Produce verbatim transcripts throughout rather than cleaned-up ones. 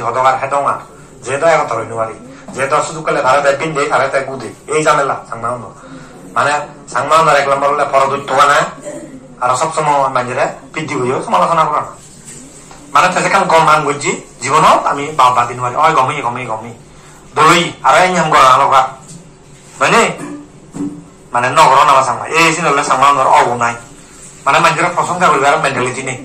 hodok ar hedong ar, je do egottor oi no pari, je do sujug pele tare te binde, tare te gude, ei jamela Changma uno. Mane Changma unor ek lombor ole poro dutto gana, aro sob somo manjere piddi boyo somalochona gorana. Mane te sekkan gom ham gojji, jibonot ami bap badi no pari, oi gom oye, gom oye, gom oye. Dol oye, aro ei niyom gorana dorkar. Mane, mane no gorana ba Changma. Ei sin ole Changma unor obo nai. Mane manjere prosongsa guribar mentality nei.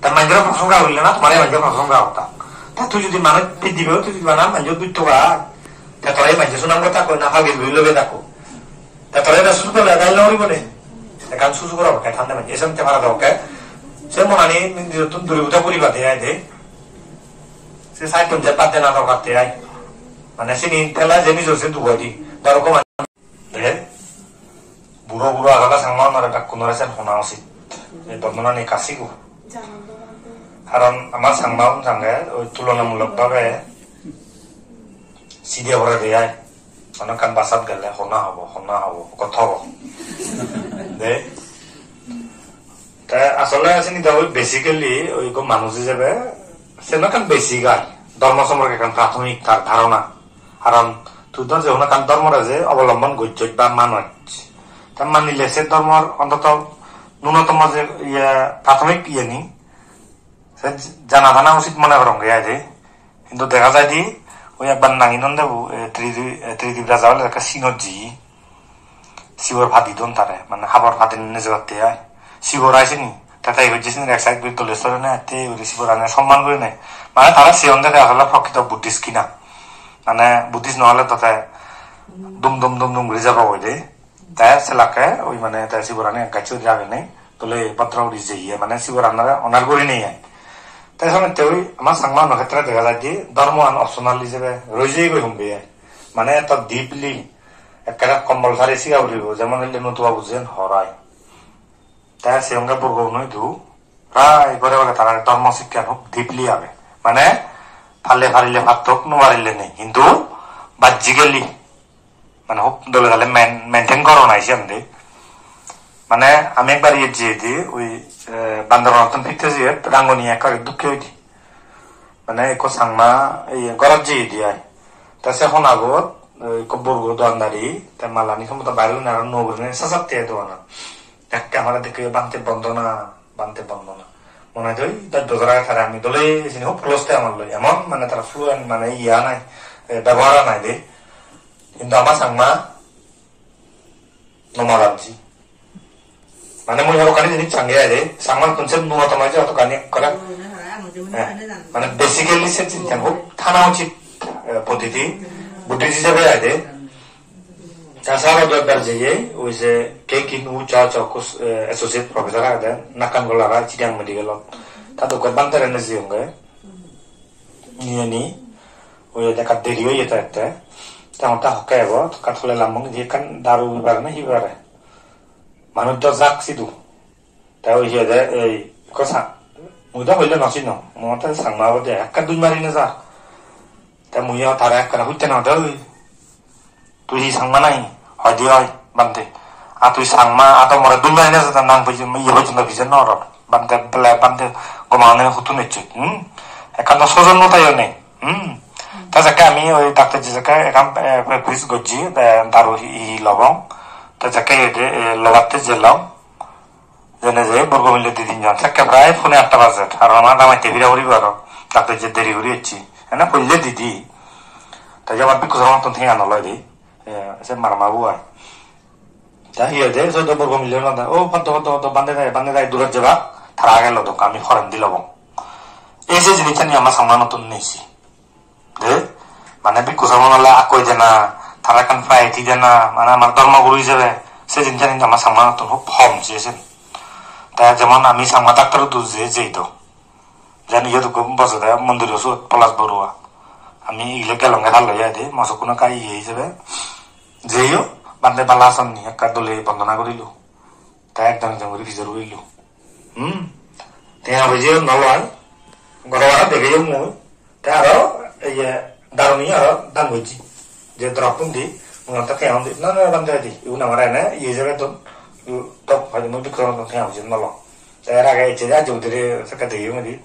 Ta manjere prosongsa gurile na, tomare manjere prosongsa gotta. Ta tui jodi manuj piddibe, tui jodi bana manjere dutto ga, ta tore manjere sunam gotta koi na, hagi lui lobe ta ko. Ta tore da susu le dai lori bole. Ekkan susu gora, ekkan thande manjere, esam te para dokke. Se monani nijottun duri buta puri bade ai de. Se side tun je bad dena dorkar te ai. Mane sini tela je nijor se dugo di. Daro ko mane. De. Buro buro agala Changma unore bekkunore sen hona usit. Ei bondonani ekka sigo. Karon amar Changma un sange oi tulonamulok bhabe side pore de ai. Mane ekkan basat gele hona hobo, hona hobo, hot hobo. De. Te asole sini do oi basically oi ekko manuj ijebe sen ekkan basic ai. Dhormo somporke ekkan prathomik tar dharona. Karon tui do je hono ekkan dhormore je obolombon gojjoj ba manoj, te manile se dhormor ontoto nunotomo je iye prathomik iyeni se jana thana usit mone gorongge ai de. Hintu dega jai de oi ekbar nangi non debu, eh, Tri-, eh, Tridip raja ole ekka sinot ji. Sibor padi don tare, mane habor padi nejebatte ai. Sibor ai sini, te te gojje sini ek side guri dole sore ne, te guri sibor ane somman guri ne. Mane tara sigon de asole prokrito Buddhist kina. Mane Buddhist no ole to te dum dum dum dum guri jabo goi de. Te selakke oi mane te sibor ane ek gacche guri age nei. Dole bhadra guri jeye, mane sibor anore honor guri nei ai. Te senotte oi ama Changma uno khetre dega jai de dhormo an optional ijebe roi jeye goi hombe ai. Mane to deeply ekkere compulsory siga puribo, jemon hille Notu babu jen horai. Te se onge borgo unoi du, prai gore gore tara dhormo sikkan hub deeply age. Mane parle parile pattok, no parile nei. Hintu bajjikeli, mane hub dole dale main-, maintain gorona ai siyan de. Mane ami ekbar iyot jeyedi, oi, eh, Bandoranattun fitte jeyet rangoni ekkore dukke oidi. Mane ekko Changma, iye, gorot jeyedi ai. Te se honagot, eh, ekko borgo dogandari, te malani somboto baire guri aro nuo gurinei sajatte ai doganan. Ekke amare dekke, "Bhante bondona, Bhante bondona." Mone hoi doj bojor age tare ami dole sini hub close te amar loi. Emon mane tara fluent mane iye anai, eh, bebohar anai de. Hintu ama Changma no madanji. Mane mui hodokkani jinis sange ai de, Changma-ttun se nuo toma je hodokkani ekkore. Eh, mane basically se jinissani hub thana uchit, eh, podditi, Buddhist ijebe ai de. Ta sir-o do ekbar jeye, oi je K Khin Oo Chah Chokku, eh, associate professor agede, Nakkan Golara, Chittagong Medical-ot. Ta dokke bhantere nejeyonge. Niyeni, oi ekka deri oye te ette. Te hongotte hokke ebo, ekka tole lambong, indi ekkan daru bibare na hi bibare. Manuj do jak sidu. Te oi hi hoide, ei, ekko sa-, mui do hoile no sinong, mo te Changma obode, ekka duj mari neja. Te mui o tare ekkere hutte no de oi. Tui hi Changma nahi? Hoide oi, Bhante. A tui Changma, a do more dun mari nejede nang pojjon-, iye pojjonto pijer no oror. Bhante bele, Bhante gomagane huttun ecche, hmm? Ekkan do sojon no tayo nei, hmm? Te jekke ami oi doctor je jekke ekkan, eh, practice gojji, eh, daru hi, hi lobong. Te jekke iyot, eh, lobatte jelong. Jene je borgo mile di tinjon, sekke prai pone atta bajer. Aro ama damatte pira puribo aro. Doctor je deri guri ecche. Ene polle didi. Te je abar bikku sorottun tenga no loi de. Eh, se marma bu ai. Ta hi hoide, sot do borgo mile no da. "O, poddo, poddo, poddo, Bhante dai, Bhante dai, durot jebak." Tara age lodok, ami porendi lobong. Ei je jinissani ama Changmanottun nei se. De, mane bikku somon ole akkoi dena, tara ekkan priority dena, mane amar dhormo guru ijebe, se jinissani ama Changmanottun hub hom je sen. Te jemon ami Changma doctor-o idu je, jei do. Jen iyot ekko bojede mondiro siyot Polash Baruah. Ami igile gelonge talloi ai de, mo sokkuno ekka iye ijebe. Jeyo, Bhante bala ason ni, ekka dole bondona gorilo. Te ekdom ekdom guri pijor gurilo. Hmm? Tenga poije no loi. Goro goro degeyong mui. Te aro, iye, daruni aro dan gojji. Je drop undi, mui te tenga undi. Na, na, dan jai di. Igun amar ene, iye jebe don. Igun top, hoide mui bikku tenga poije no loi. Te er age ecche je ajjo gudire sekke degeyong di.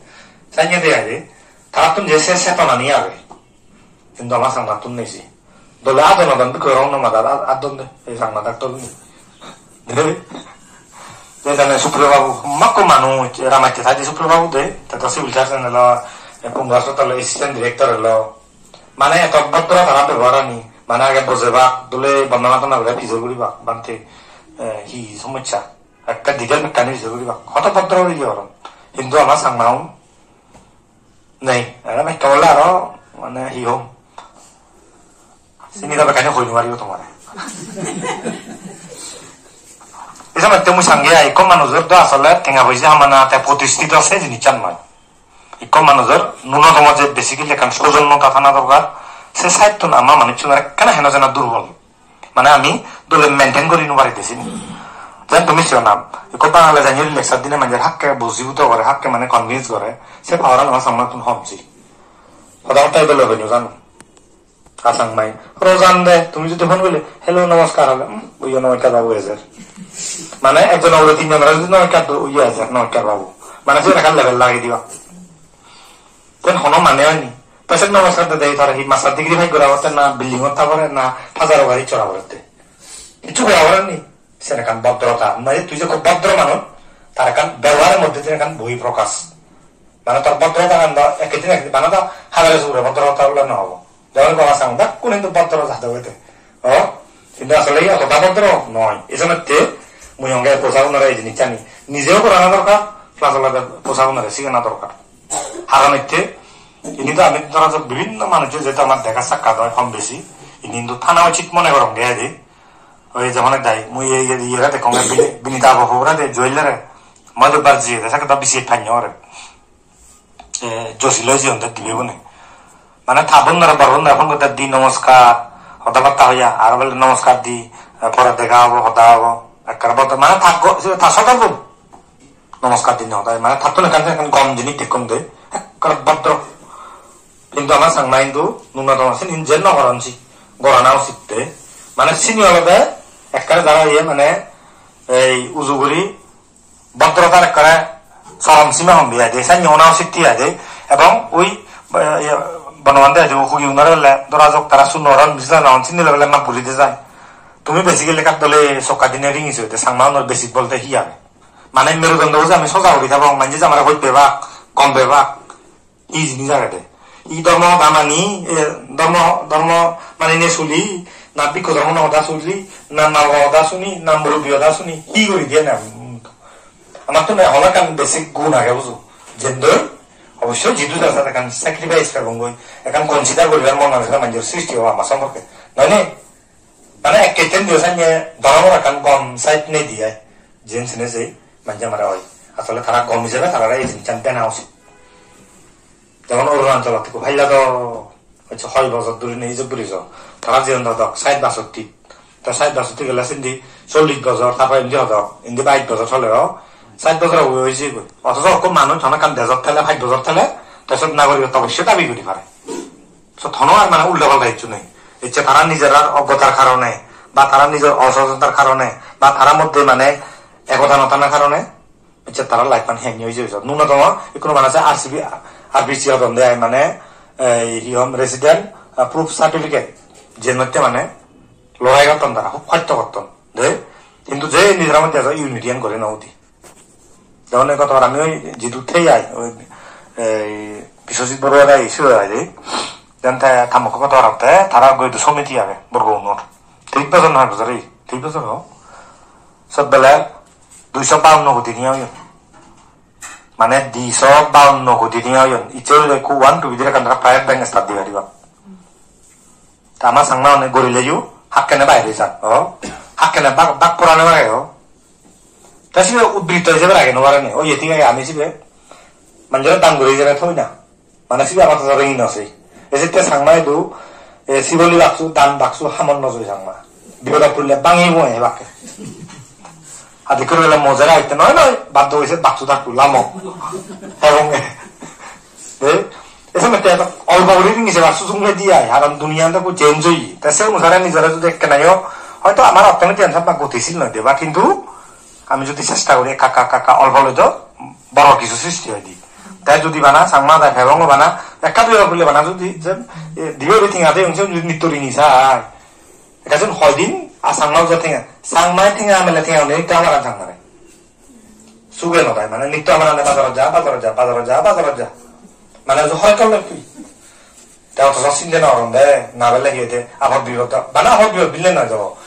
Sanye de ai de. Tarattun je se setonani age, hintu ama Changmattun nei se. Dole adon adon bikku rong no madar, ad-, adon de, ei Changma dak dol nei. Je jane Supriyo Babu, hamakkai manuj, ramatte thai de Supriyo Babu de, te to civil surgeon elo, e, Pungga hospital assistant director elo. Mane eto bhodro tara beboharani, mane age bojebak, dole bondona tona guri pijor guribak, bhante, e, hi somossa? Ekka detail bekkani pijor guribak. Hoto bhodro guri jeyon. Hintu ama Changmaun nei, aro bekka bole aro, mane, hi hom. Sini do bekkani hoi no paribo tomare. Ei somotte mui sange ai, ikko manujor do asole tenga poise hamana te protistito se jinissan noi. Ikko manujor nunotomo je basically ekkan sojonnota thana dorkar, se side-tun ama manuchchunor ekkena heno jena durbol. Mane ami dole maintain guri no pari de sini. Jen tumi siyo na, ikko Bangale jani lecture dine manje hakke buji udo gore, hakke mane convince gore, se power an ama Changmattun hom si. Hoda hoda dole hoi no jano. Ka Changmai, "Rojan de, tumi jodi phone golle, 'Hello, namaskar,' hole, 'Hmm, oiyo, namaskar babu,' ejer." Mane ekjon ugure tinjon ore jodi namaskar do, oiyo ejer, "Namaskar babu." Mane se ekkan level lagei diba. Ten hono mane oini. Te se namaskar de de, tar hi master degree pass gora otte na, building ot ta pore na, pajaro gari chora pore te. Kichu gora pore ni. Sen ekkan bhodrota. Mane tui je ekko bhodro manuj, tar ekkan bebohar moddhe din ekkan bohi prokash. Mane tor bhodrota kan do ekdin ekdin, mane do hagare sugure bhodrota bole no obo. Jemon goma sang bekkun hintu bhodro jadok ete. O, hintu asole hi otoda bhodro noi. Ei somotte mui honge posagunore ei jinissani nijeyo gorana dorkar, plus olode posagunore sigana dorkar. Haron ette, ini do ami dhora jok bibhinno manucchor jehetu amar dega sakkhat oi hom besi, ini hintu thana uchit mone gorong ge edi. Oi jemon ek dagi, mui ei, ei, iyere dekkong, Bini-, Binita Babu ore de, Joel ore, moi do bar jiye de, sakke do bisi pannyo ore. Eh, Josil oi jiyon de dibe bune. Mane ta bonnore, bor bonnore phone gotte di, namaskar, hoda batta hoya, aro bole namaskar di, eh, pore dega obo, hoda obo. Ekkere bodo-, mane ta go-, se ta sodor bo. Namaskar dinne hoda, mane tattun ekkan, ekkan gom jinis dekkong de, ekkere bhodro. Hintu ama Changma hintu nungotomo sini je no goron si, gorana usit de. Mane sini olode ekkere jara iye mane ei uju guri bhodrotar ekkere sorom sima hom biya de, sani ona usit tiya de. Ebong ui, eh, iye, Bonobhante ajo hugi unore bole, dhora jok tara sunno oron, bisna non, sini lobele mak guri de jai. Tumi basically ekka dole sokka dine ringi soide, Changma unor basic bolte hi age? Mane merudondo buje ami soja guri thabong, manje je amare hoi bebak, gom bebak, hi jinis agede? Hi dhormo hoda mani, e, dhormo, dhormo mani ne suli, na bhikkhu dhormo hoda suli, na mago hoda suni, na murubi hoda suni, hi guri diye na? Amattun hono ekkan basic gun age bujo. Jendoi, obossoi jidu jasat ekkan sacrifice pebongoi, ekkan consider guribar mon manosita manjor sristi obo ama somporke. Noi ne? Mane ekketten diyo sanye dhoromor ekkan gom side nei di ai. Jen sene sei manje amare oi. Asole tara gom ijebe tarare ei jinissan dena usit. Jemon Arunachalot ekko pailla do, hocche hoi bojor dhuri nei ijeb guri jo. Tara jiyon do dok sait basotti. Ta sait basotti gele sindi chollish bojor, tarpore indi hodok, indi bais bojor tole o. Sait bojor obo oi jeyegoi. Othoso ekko manuj hono ekkan dejot thele, pach bojor thele, te sot nagorikotto obossoi dabi guri pare. Sot hono ar mane ulda palda hissu nei. Ecche tara nijer ar oggotar karone, ba tara nijer osojotar karone, ba tara moddhe mane ekota no thanar karone, ecche tara life-an henge oi jeyegoi. Nunotomo ikkunu mane se R C B, R P C hodon de ai mane, ei, hi hom, resident, ah, proof certificate. Jenotte mane lorai gotton tara, hub hosto gotton. De, hintu je nijera moddhe ejo unity-an gori no udi. Jemon ei gotobar ami oi jidu thei ai, oi, ei Biswajit Baruah dagi sure ai de. Jen te ta mokko gotobar otte, tara goi idu somiti age, Borgo unor. Tris bojor na hoi bojor ei, tris bojor o. Sot bele duiso baunno koti niya oyon. Mane diso baunno koti niya oyon. Icche guri ekko one two bidire ekkan tara private bank start di pariba. Ta ama Changma une gorileyo, hakkene baire jan, o. Hakkene bak, bak porane bage, o. Ta sibe udbritto ijebe rage no parene, o, iye thik age, ami sibe manjore dan guri ijebe thoi na. Mane sibe ama tore ino sei. Ejette Changma idu, e, siboli baksu, dan baksu hamon no joi Changma. Bipodo pulle bangi bo e bakke. Adi kore bele mojera itte noi noi, baddo ise baksu dakku lamo. Ebong e. E, ese mette eto olpo guri ringi sebar sujug nei di ai, karon duniyan to ekku change oye. Te se onusare nijore jodi ekkena yo, hoyto amar orthonoiti an sabba gotisil noi de, ba hintu ami jodi chesta guri ekka ekka ekka ekka olpo loi do boro kisu sristi oi di. Te judi bana Changma te pebong bana, ekka dui bile bana judi je, e, dibe uri tenga de, judi nitto rini sai. Ekka jon hoi din, a Changma je tenga, Changma tenga mele tenga, nitto amaran Changmare. Suge no pai, mane nitto amaran bazarot ja, bazarot ja, bazarot ja, bazarot ja. Mane je hoi tolle tui. Te otoso sinde no goron de, na bele hi hoide, abot bibot do. Bana abot bibot bile noi do.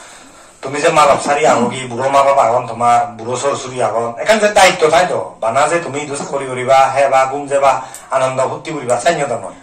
Tumi je ma bap sari ago gi, buro ma bap agon tomar, buro sor suri agon. Ekkan je daitto thai do. Bana je tumi idu sakori guriba, heba, gum jeba, anondo phutti guriba, sanyo do noi.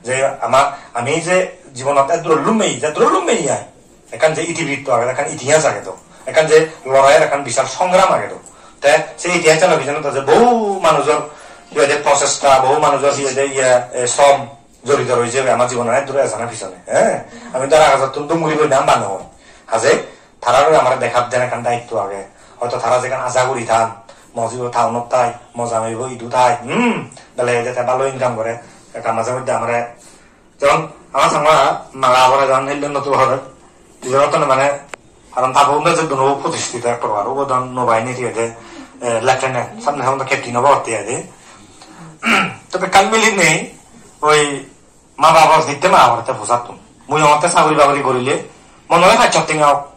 Je ama, ami je jibonot eddur lummei, je eddur lummei ai. Ekkan je itibritto age, ekkan itihas age do. Ekkan je loraior ekkan bishal songram age do. Te se itihasano pijone do je bohu manujor hi hoide prochesta, bohu manujor hi hoide iye, e, srom jorito roye je ama jibonot eddur ejana pijone, he? Ami do ar agajottun dum guri boi na banong. Haje tarar amare dekat den ekkan daitto age. Hoito tara jekan aja guri than, mo jibo town-ot thai, mo jamaibo idu thai, hmm, bele ede te bhalo income gore, ekka maje moddhe amare Jemon ama Changma mala pore jemon helle notu pore, dijon ottone mane, karon ta bo unde je duno protistito ekprogar, ubo don nobainit hi hoide, eh, lieutenant, samne samne captain obo otte hoide. Tobe ekkan milinei, oi ma babo hitte ma pore te posattun. Mui ongotte sagori bagori gorile, mone hoi pachsot tenga ok.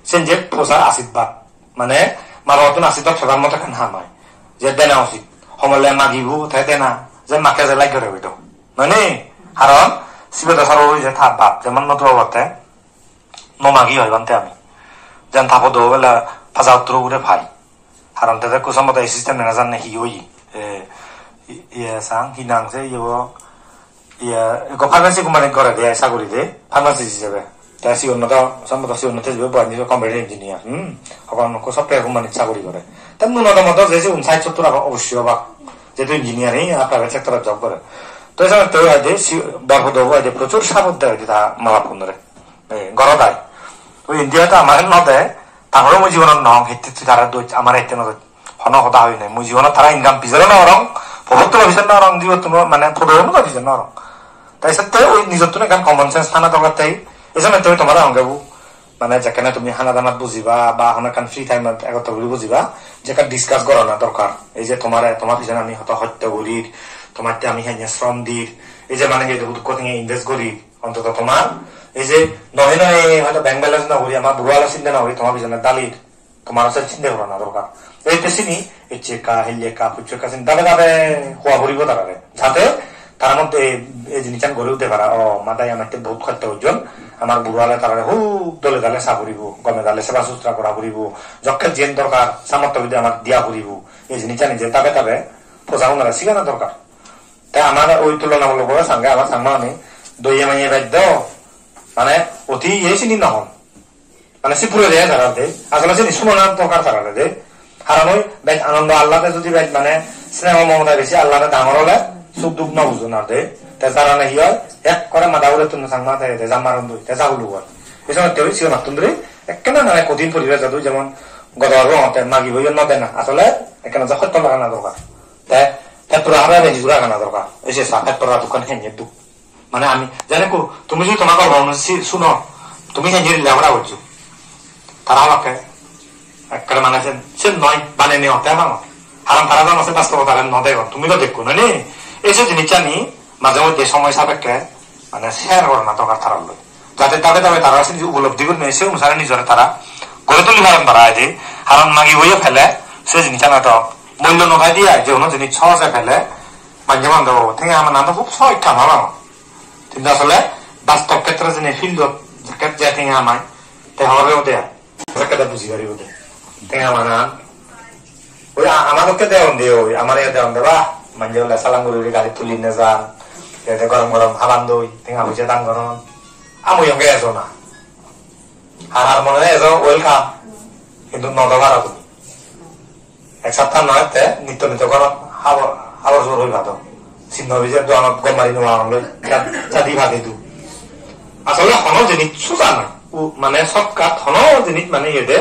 Sen je posar asirbad. Mane, ma babottun asirbad pebar moto ekkan ham oi. Je dena usit. Homole magibo, te dena. Je makke je lagge rebe do. Noi ni? Karon, sibe do saro oi je ta bap, jemon notu obotte. No magi oi bante ami. Jen ta podo bele paja uttor ugure pai. Karon te ekku sombodo ei system-e no jane hi oye. E, i-, iye sang, hi nang se, iye bo, iye, ekko pharmacy company-t gore de ai sagori de, pharmacist ijebe. Te sigun do, sombodo sigun te ijebe bo indi computer engineer, hmm? Hobor nw pang software company-t sagori gore. Te nunoto moto je sigun sait sottur agon obossoi obak, jehetu engineering ar private sector-ot job gore. To ei somoy te oi de, si-, bor podo oi de, prochur sabot de oi de ta ma bappunore. E, gorot ai. Oi India-t amare no de, tarpore mui jibonot no hong, hitte tui tara doj, amare hitte no doj. Hono hoda hoi nei. Mui jibonot tara income pijor no gorong, podottun pijor no gorong, jibottun mane podottun pijor no gorong. Tai sette oi nijottun ekkan common sense thana dorkar tei. Ei somoy tumi tomare honge bu, mane jekkene tumi hana danat bujiba ba hono ekkan free time-ot egottor guri bujiba, je ekkan discuss gorana dorkar. Ei je tomare, toma pijone ami hoto hosto gurir, tomatte ami henne srom dir, ei je mane je hudukko tenga invest gurir, ontoto tomar ei je nohe nohe hoito bank balance no guri, ama buro alo sinde no guri toma pijone dalir. Tomar se sinde gorana dorkar. Ei te sini, ecche ekka, helle ekka, pucche ekka, sini dabe dabe hua puribo tarare. Jate tara moddhe ei, ei jinissan gori ude para, o, ma dai amatte bohut hosto gojjon, amar buro ale tarare hub dole dale sa puribo, gome dale seba sustra gora puribo, jokke jiyen dorkar, samortho bide amar diya puribo. Ei jinissani je dabe dabe posagunore sigana dorkar. Te amar oi tulonamulok bhabe sange amar Changmagani doye manye bej do, mane oti iye sini no hon. Mane se puro de tara de. Asole sini sunona dorkar tara de. Karon oi bej anondo allade judi bej mane sneho momota besi allade dangor ole suk duk no bujon ar de. Te tara ne hi oi? Ekkore mada ure tunno Changma te, te jam maron doi, te jagulu gor. Ei somoy te oi sigonottun duri ekkena mane kothin poribesh jadu, jemon godo aro te magi boyo no dena. Asole ekkena ja hotto lagana dorkar. Te, te pura habe bej jura gana dorkar. Ei se sa, te pura dukkan henye duk. Mane ami, jane ko, tumi jodi toma gorbo manuj si-, suno, tumi henne lega pora gojjo. Tara hobakke, ekkere mane sen, sen noi, banei ne hotte amang. Karon tara jano se bastobotagan no degon, tumi do dekko, noi ni? Ei se jinissani maje moddhe somoy sapekke, mane share gorana dorkar tarar loi. Jate dabe dabe tara se upolobdhi gurinei se onusare nijore tara gori tuli paron tara aide. Karon magi boye pele, se jinissani to mullo no pai de ai, je hono jinis sohoje pele, manje manje obo, tenga amana do hub sohoj kam obo. Hintu asole bastob khetre jene field-ot jekke je tenga amai, te hobor pebo de ai. Jekke de buji paribo de. Tenga amana. Oi a-, ama dokke degon de oi, amare degon de ba. Manje ole salam guri guri gari tuli nejan. Ede gorom gorom haban doi, tenga poije dan goron. Amui onge ejo na. Ar ar mone ejo welcome. Hintu no do paro tumi. Ek sapta noi te nitto nitto gorot habor, habor subor hoi padon. Sinno bijer doganot gom mari nw agon loi, ja-, jadi padi du. Asole hono jinis suja noi. U-, mane shortcut hono jinis mane iye de,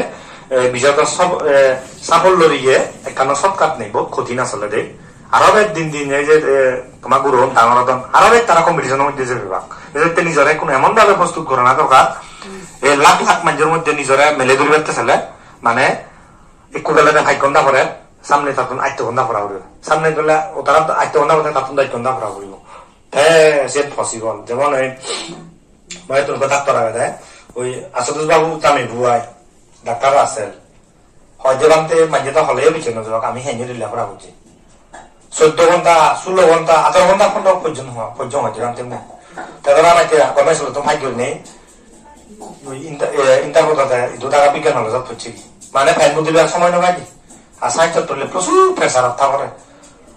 eh, bijoto sob-, eh, safollo iye ekkano shortcut nei, bohut kothin asole de. Aro bej din din ei je, eh, toma gurogun dangor odon, aro bej tara competition-o moddhe jebak. Ejette nijore hono emon bhabe prostut gorana dorkar, ei lakh lakh manjor moddhe nijore mele dhuribatte sele, mane, ekku gele de pach ghonta pore, Samne tattun atto ghonta pora puribo. Samne dole otara atto ghonta pore, tattun do atto ghonta pora puribo. Te siyen possible. Jemon oi, moi tun doctor agede, oi Ashutosh babu tami buai, Doctor Russell. Hoide bhante manje do hole bichon no jok, ami henge rile pora gojji. Soddo ghonta, sulo ghonta, atharo ghonta pondro pojjon ho, pojjon hoide bhante mo. Te dora bhante gome sulo to phai gori nei. Oi inter-, eh, inter-, idu daga bigyan college-ot pocche. Mane pen budile somoy no pai di. Ar science-ot porle prochur pressure-ot tha pore.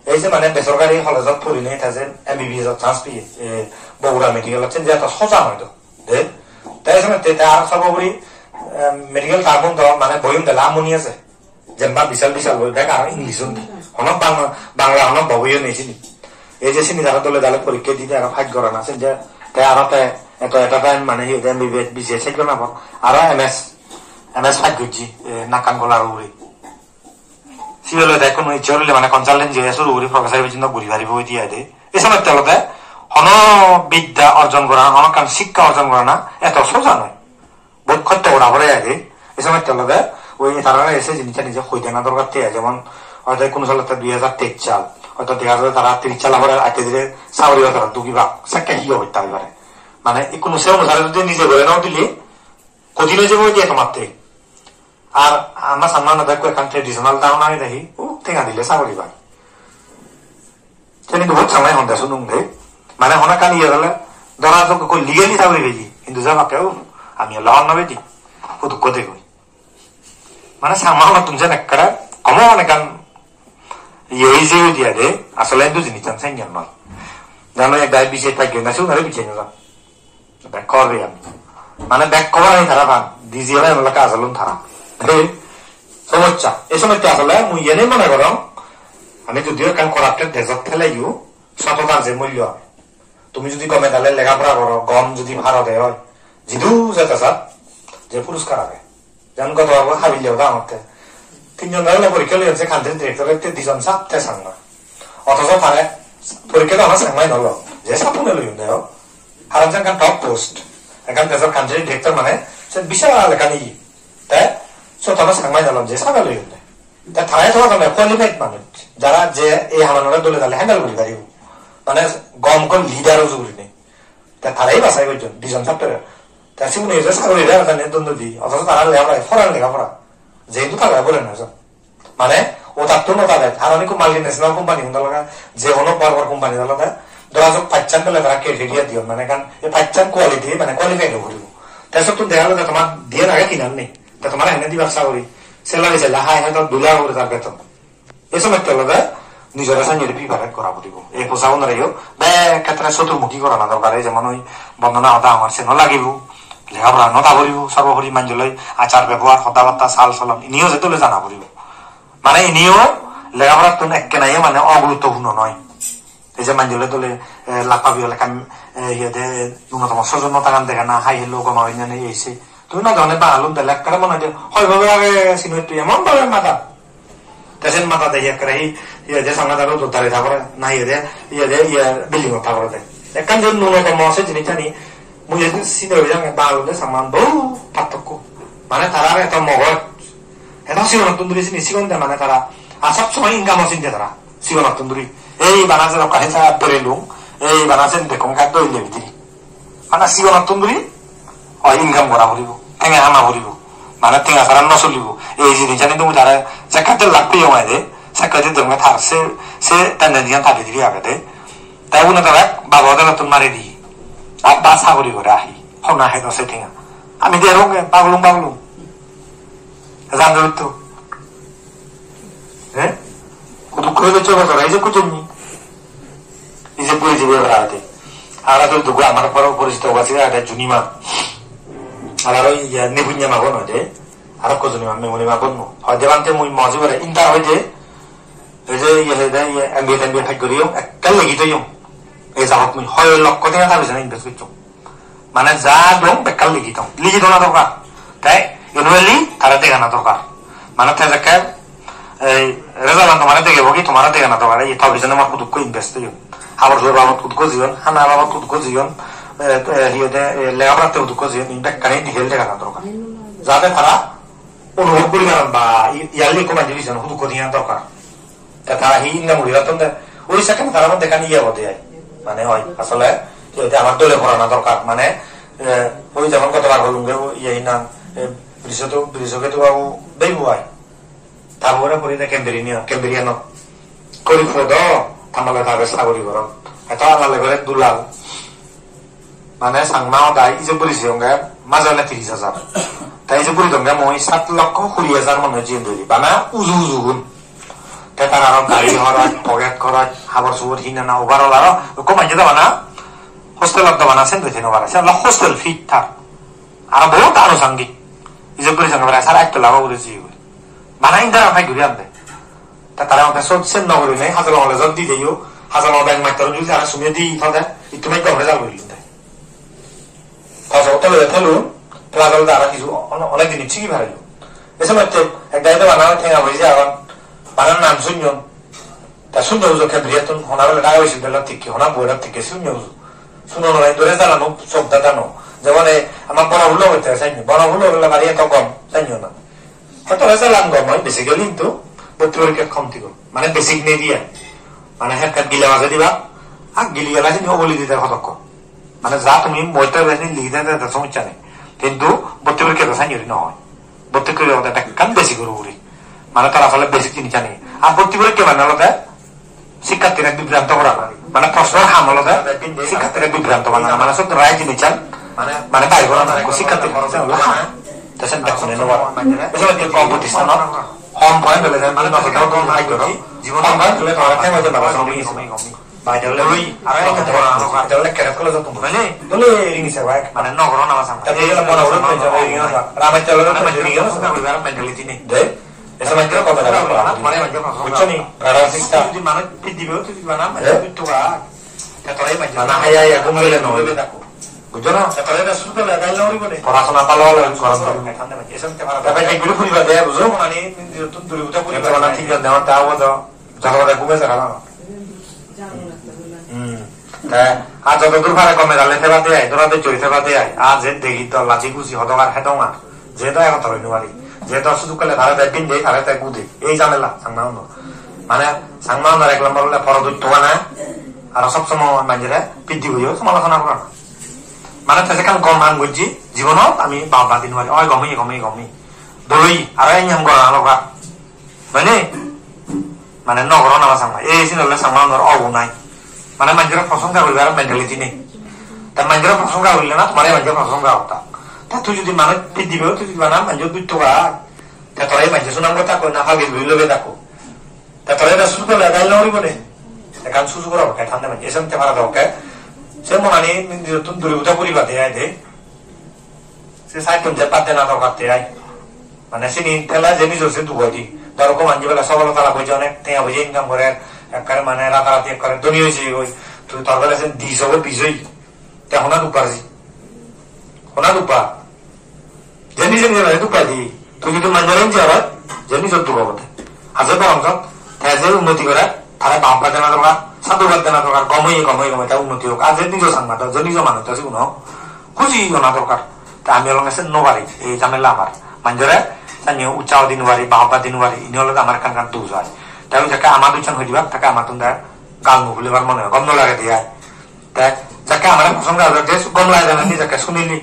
Ei je mane besorkari college-ot porinei te je M B B S-ot chance piye, eh, Bogura Medical-ot, sen je eto soja noi do. De? Te ei somoy te, te aro sobo guri, eh, medical term-un do mane boyun dela amoni ase. Jemba bisal bisal boi bek aro English-un. Hono Bang-, Bangla hono boboyo nei sini. Ei je sini tara dole dale porikke dide aro pass gorana, sen je te aro te eto eta time mane hi hoide M B B S, B C S sej gona por. Aro M S, M S pass gojji, eh, nakkan golar ugure. Sibe olode ekko icche gorile mane consultancy oi suru guri professor pojjonto guri paribo oi diye de. Ei somotte olode hono bidya orjon gorana, hono ekkan sikka orjon gorana eto soja noi. Bohut hosto gora pore age. Ei somotte olode oi tarare se jinissani je hoi dena dorkar te, jemon hoyto ekko salotte dui hajar teis sal, hoyto dega jai tara tiris sal pore atte dire sagori ba tara dugibak, sekke hi obosta oi pare? Mane ekko se onusare jodi nije gore no dile, kothin oi jebo je tomatte. Ar ama Changma-unot ekko ekkan traditional town age de hi, uh, tenga dile sagori pai. Seni do Changma-i honde sunung de. Mane hono ekkan iye ole, dora jok ekko legally sagori peji, hintu jabakke, uh, ami ole hon no peji. Hudukko degoi. Mane Changma-unottun sen ekkere common ekkan iye oi jeyegoi de, asole hintu jinissan sen noi. Jano ek dagi B C S pass gori na, sigun aro B C S no jan. Bek hobor pei ami. Mane bek hobor ami tara pan. D G M M L A ka asalun tara. He, somossa. Ei somossa asole mui iyeni mone gorong. Ami judiyo ekkan corrupted dejot theleyo, sototar je mullo age. Tumi judi gome dale lega pora goro, gom judi paro de oi, jidu jeta sat, je puruskar age. Jan goto babo habille oda amatte. Tinjon dale porikka loyon se country director-otte, dijon satte Changma. Othoso tare porikka do ama Changma-i no lo. Je sattune loyon de o. Haron je ekkan top post. Ekkan dejor country director mane se bisal ekkan iye. Te siyot ama Changma-i no lo, je sabe loyon de. Te tare to mane qualified manuj. Jara je ei hamanore dole dale handle guri paribo. Mane gom gom leader uju gurinei. Te tarei basai gojjon, dijon sattorey. Te sigun eje sagori re jani don dodi, othoso tara lega pora, foreign lega pora. Jehetu tara bole no jon. Mane, otattun ota de, haron ekko multinational company un olode, je hono bor bor company olode, dora jok pachan pele tara criteria diyon, mane ekkan, ei pachan quality, mane qualified o guribo. Te sottun dega jai de tomar diyen age tinan nei. Te tomar henne dibak sagori. Salary sele hai hai to dui lakh guri tar beton. Ei somotte olode nijore sanjore preparate gora puribo. Ei posagunoreyo bek khetre soturmukhi gorana dorkar. Ei jemon oi Bondona hoda amar seno lagibo, lega pora no ta puribo, sorbopori manjoloi achar bebohar, hoda batta, sal solon, iniyo je dole jana puribo. Mane iniyo lega porattun ekkena ye mane oguruttopurno noi. Ei je manjoloi dole, eh, lak pabi ole ekkan, eh, iye de, nunotomo sojonnotagan degana, hai hello goma oinne nei ei sei. Tumi no jone Bangalun dele ekkere mone hoide, hoi bhabe age sinottun emon bhabe mada. Te sen mada de ekkere hi, hi hoide Changma daro dot dare ta pore, na hi hoide, hi hoide, iye building ot ta pore de. Ekkan je nunotomo se jinissani, mui je sini hoide Bangalun de Changma bohut partokko. Mane tara eto mogoj. Eto sigonottun duri sini sigon de mane tara. Ar sob somoi income o sinde tara. Sigonottun duri. Ei bana se dokkani sa berelung. Ei bana sen bekkun gat doi le bidire. Mane sigonottun duri, oi, income gora puribo, tenga hana puribo, mane tenga sara no solibo. Ei jinisani tumi tare jekke de lak peyong aide, sekke de degong tar se, se tendency-an ta bidire agede. Te ubune tare babo dolottun mari di. Ar ba sagori gore ahi. Hona hedo se tenga. Ami de ronge, bagulung, bagulung. Jando bittu. Eh? Kudu koi goccho goccho, ei je kujonni. Ei je buri jibe bara ate. Ara to dugo amar poro porichito obo ase ate Junima. Ara oi ya Nibunya ma bono de. Ara ko Junima me moni ma bono. Hoide bante mui moji bare inta hoide. Ei je iye hoide iye M B A M B A pass gori yo, ekka legi to yo. Ei jabot mui hoi lokko tenga ta bisana invest goccho. Mane ja dong bekkan ligi dong. Ligi dona dorkar. Te annually tara degana dorkar. Mane te jekke ei result-an tomare degebo ki tomare degana dorkar. Ei to bisane mor hudukko invest oyon. Habor subor babot hudukko jeyon, hana babot hudukko jeyon, eh, eh, hi hoide, eh, lega poratte hudukko jeyon, in bekkani detail degana dorkar. Jate tara onubhob guri paron ba i-, yearly ekko manje bisane hudukko diyan dorkar. Te tara hi inna muri patton de? Oi sekken tara moddhe ekkan iye obode ai. Mane oi, asole, iye te amar dole porana dorkar. Mane, eh, oi jemon gotobar holunge, oi iye hinang, eh, Brisotu-, Brisoketu babu beibu ai. Ta bore pori de Cambridge-o, Cambridge-o. Kori pore do, tamale tabe sagori goron. Eto amale gore dulal. Mane Changma hodai ijeburi siyonge maje ole tiris hajar. Te ijeburi donge mui sat lokko kuri hajar mone jiyen dori. Bana uju uju gun. Te tar aro gari horoj, pocket horoj, habor subor hinana overall aro ekko manje do bana hostelot do bana sendoi thei no pare. Se ole hostel fee tar. Aro bohut anusangik. Ijeburi siyonge prai sare atto lakh ugure jiye guri. Bana indara pai guri ande. Ta tara mane sot sen no gurinei Hajolongo lejot di deyo, Hajolongo bag mattor judi tara sumie di thode, ittu mai gom result gurilun te. Paso tole thelun, plus olode aro hissu on-, onek din sigi parelun. Ese motte ek dagi do bana tenga boji agon, bana nam sunyon. Ta sunyo ujo Cambridge-ottun hona bele daga besi bela tikke, hona boidak tikke sunyo ujo. Suno no dore jalano sok dadano. Jemon ei ama boro hulo hoite sainne, boro hulo bele bari eto gom, sainne na. Hoto hoi salam gom oi, basically hintu bhotti porikka kom tigo. Mane basic nei diya. Mane hekkat gile maje diba, ak gili gela sini oboli dite hodokko. Mane ja tumi moite besi ligi dite te somossa nei. Hintu bhotti porikka to sani ori no oi. Bhotti porikka obode bekkan basic guri guri. Mane tora sale basic jinis ani. Ar bhotti porikka mane olode Sikkattire bibranto gorana. Mane proshno ham olode sikkattire bibranto banana. Mane sot right jinissan, mane bai gorana. Ko sikkattire se ole ha. Te sen dekkone no bar. Ese hotte competition-ot hom point ole jen mane noto dor dor hai goro. Hom point ole tore te hoje baba song ni. Bai dole oi, aro ekko dor. Dole kere kolo jotto. Mane dole ring se bai. Mane no gorana basang. Te dole mona uro te jole ring se. Rame te dole te ring se. Mentality nei. De. Esa mattro kotha bala kora. Buccho ni? Rara sista. Jodi manuj piddibe, jodi bana, eh? Buccho ga. Te tore mattro. Bana haya haya gum gele no. Buccho na? Te tore da sudu la dai lori bole. Porasona bhalo bhalo goron. Esa mattro para. Tabe ekguri puriba de, bujo? Mane, tun duri buta puriba. Esa mana thik age, ta obo do. Jalo de gume jara na. Hmm. Te, ar joto dur pare gome dale theba de ai, dora de jori theba de ai. Ar je degi dol laji guji hodong ar hedong ar. Je do egotor oi no pari. Je do sudu kele tare de binde, tare de gude. Ei jamela, Changma uno. Mane, Changma unor ek lombor ole poro dut togana. Aro sob somoy manjere piddi boyo, somalosona gorana. Mane, te sekkan gom ham gojji, jibonot ami bab badi no pari. Oi, gom oye, gom oye, gom oye. Dol oye, aro ei niyam gorana loga. Mane, mane no goron ama Changma. Ei sini ole Changma unor obo nai. Mane manjore prosongsa guribar mentality nei. Ta manjore prosongsa gurile na, tomare manjore prosongsa hotta. Ta tui jodi manuj piddibe, tui jodi bana manjore dutto ga, ta tore manje sunam gota koi na, hagil bui lobe dako. Ta tore ta susu dole dai lori bole. Ekkan susu gora hokke, thande manje. Esen te para dokke. Se monani nijottun duri uta guriba de ai de. Se side-tun je bad dena dorkar te ai. Mane sini tela je nijor se duk oi di. Dor, ekko manje bele sobolota lab hoye, onek tenga poije income gore, ekkere mane ratarati ekkere dhoni oye goi. Tui tor bele sen dis obo bis oi. Te hona duk par ji? Hona duk par? Je nije nije mane duk pai di. Tui jodi manjore inji aro, je nijor duk obo te. Aje borong jok, te je unnoti gore, tare bahubad dena dorkar, sadhubad dena dorkar, gom oye, gom oye, gom oye, te unnoti hok. Aje nijo Changma do, je nijo manuj do sigun hok. Huji ona dorkar. Te ami olonge sen no pari, ei jamela amar. Manjore, sani utsaho di no pari, bahubad di no pari, ini olode amar ekkan ekkan doj ai. Te ui jekke ama dojsan hoi dibak, tekke amattun te gal no hulebar mone hoi, gom no lage de ai. Te jekke amare prosongsa hoda de gom lage de na, ni jekke sunili.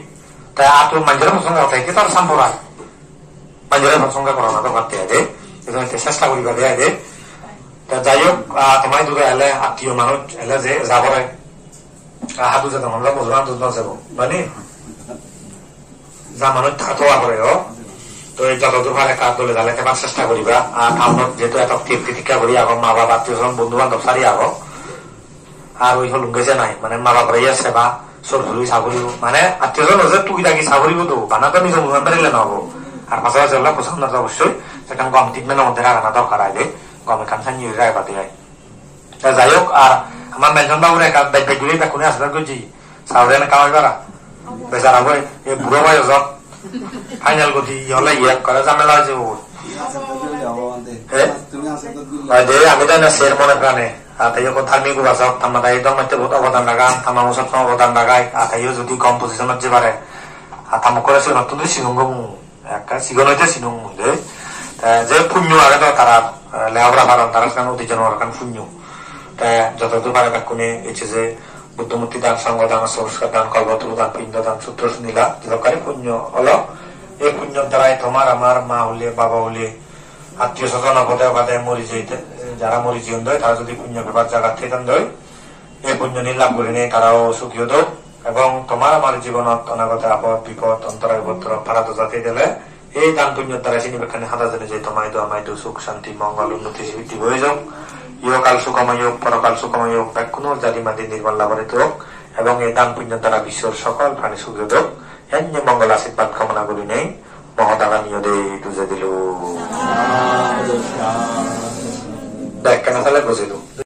Te ar tui manjore prosongsa hoda de, ki tor sambor ai. Manjore prosongsa gorana dorkar te ai de. Ejo te chesta guriba de ai de. Te jai hok, ah, tomar idu ele attiyo manuj ele je jabore. Ah, hadu jadon ole bojor hadu no jabo, mane? Ja manuj ta towa gore o. To ei joto dur pare ekka dole dale thebar chesta guriba. Ar town-ot jehetu eto tir titikka guri agon, ma bap, attiyo swajon, bondhu bandhob sari agon. Ar oi holunge je nai, mane ma bapore ye seba, sor suri sa puribo. Mane attiyo swajon je tugi dagi sa puribo do, bana to nijo muiyo berile no obo. Ar pasapasi ole posan no obossoi, sekkan gom treatment-o moddhe ragana dorkar ai de, gom ekkan sanni guri ragibade ai. Te jai hok, ar ama Melton babure ekka bej bej guri bekkune asibad gojje. Saure ne kamai bara. Bejara boi, e buro boyosot. Final goti, iye ole iye ekkore jamela oye bo. Eh? Oi de, ami do ene ser mone prane. Ar te iye ekko dharmik upasok, tamma dagi dharmotte bohut obodan ragan, tamma usotton obodan ragai. Ar te iye jodi gom position-ot jei pare. Ar tamma okkore sigonottun do sinong gom. Ekka sigon oide sinong mui de. Te je punyo age do tara, eh, lega pora paron, tara sekan udi jonmor ekkan punyo. Te jotodur pare bekkune ecche je Buddho murti dan, sangho dan, soriskar dan, kolpoturu dan, pindo dan, sutro sunila, jedokkani punyo olo, ei punyor darai tomar amar ma hule, baba hule, attiyo sojon obode obade mori jeyede, jara mori jeyon doi, tara jodi punyo pebar jagat thei don doi, ei punyo ni lab gurinei tarao sugi odok, ebong tomar amar jibonot onagote apod bipod ontorai upotro paradoja thei dele, ei dan punyor darai sini bekkani hada jene je tomai do amai do suk santi mongol unnoti siddhi oi jok, ihokal sukhomoi ok, porokal sukhomoi ok, bekkunor jadi madi nirbal lab ore tok, ebong ei dan punyor darai biswor sokol prani sugi odok, enne mongol ashirbad kamona gurinei mo hodagani iyot dujei dilung. Bekkani tale bujilung.